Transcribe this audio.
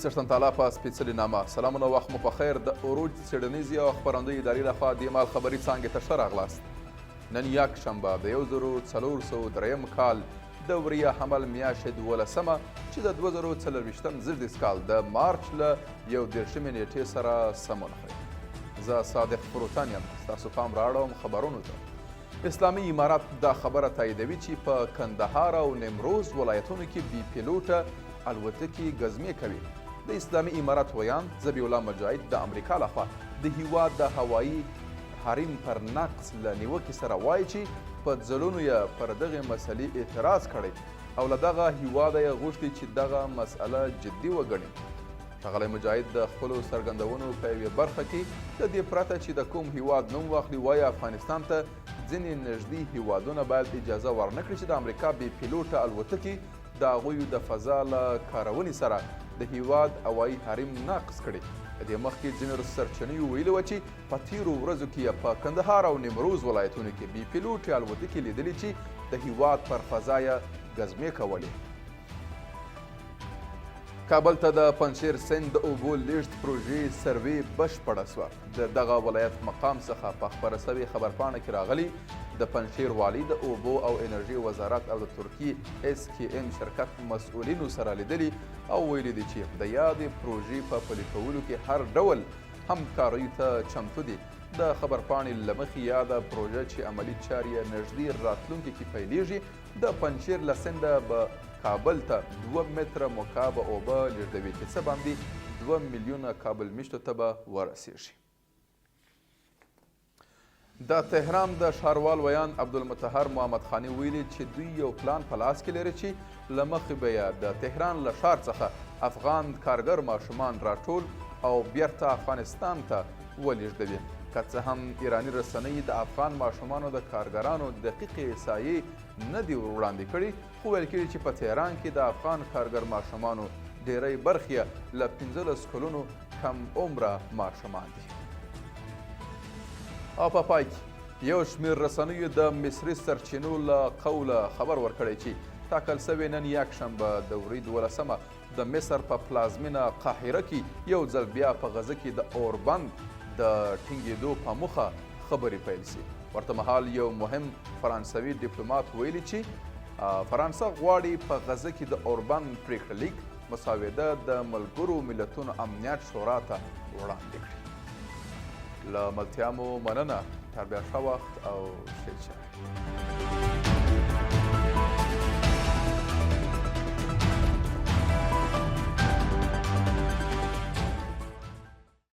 څښتن تعالی په سپېڅلي نامه سلامونه، وخت مو په خیر. د عروج څېړنیزې او خپرندوی ادارې لخوا دې مال خبري څانګې ته ښه راغلاست. نن یکشنبه د 1403 کال د وریا حمل میاشتې 12مه چې د 2024 زېږدیز کال د مارچ له 31مې نېټې سره سمون خوري. زه صادق فروتن یم، ستاسو پام رااړوم خبرونو ته. اسلامي امارت دا خبره تاییدوي چې په کندهار او نیمروز ولایتونو کې بې پیلوټه الوتکې ګزمې کوي. د اسلامي امارت ویاند ذبیح الله مجاهد د امریکا لخوا د هیواد د هوایي حریم پر نقض له نیوکې سره وایي چې په ځلونو یې پر دغې مسئلې اعتراض کړی او له دغه هیواده یې غوښتي چې دغه مسئله جدي وګڼي. ښاغلی مجاهد د خپلو څرګندونو په یوې برخه کې له دې پرته چې د کوم هیواد نوم واخلي وایي افغانستان ته ځینې نږدې هیوادونه باید اجازه ورنه کړي چې د امریکا بې پیلوټه الوتکې د هغوی د فضا له کارونې سره د هیواد هوایي حریم نقض کړي. له دې مخکې ځینو سرچینیو ویلي وه چې په تیرو ورځو کې په کندهار او نیمروز ولایتونو کې بې پیلوټې الوتکې لیدلې چې د هیواد پر فضا یې ګزمې کولې. کابل ته د پنجشیر سیند د اوبو لیږد پروژې سروې بشپړه سوه. د دغه ولایت مقام څخه په خپره سوې خبرپاڼه کې راغلي، د پنجشیر والي د اوبو او انرژۍ وزارت او د ترکیې اس کې ام شرکت مسؤلینو سره لیدلي او ویلي دي چې د یادې پروژې په پلي کولو کې هر ډول همکاریو ته چمتو دي. د خبرپاڼې له مخې یاده پروژه چې عملي چارې یې نږدې راتلونکي کې پیلېږي، د پنجشیر له سینده به کابل ته 2 متره مکعبه اوبه لېږدوي چې څه باندې 2 میلیونه کابل میشتو ته به ورسېږي. د تهران د ښاروال ویاند عبدالمطهر محمد خاني ویلي چې دوی یو پلان په لاس کې لري چې له مخې به یې د تهران له ښار څخه افغان کارګر ماشومان راټول او بیرته افغانستان ته ولېږدوي. که څه هم ایراني رسنۍ د افغان ماشومانو د کارګرانو دقیقې احصایې نه دي وړاندې کړي، خو ویل کېږي چې په تهران کې د افغان کارګر ماشومانو ډېری برخې له 15 کلونو کم عمره ماشومان دي. او په پای کې یو شمېر رسنیو د مصري سرچینو له قوله خبر ورکړی چې ټاکل سوې نن یکشنبه د وري 12مه د مصر په پلازمینه قاهره کې یو ځل بیا په غزه کې د اوربند د ټینګېدو په موخه خبرې پیل سي. ورته مهال یو مهم فرانسوي ډیپلوماټ ویلي چې فرانسه غواړي په غزه کې د اوربند پرېکړه لیک مسوده د ملګرو ملتونو امنیت شورا ته وړاندې کړي. له ملتیا مو مننه، تر بیا ښه وخت او ښې چارې.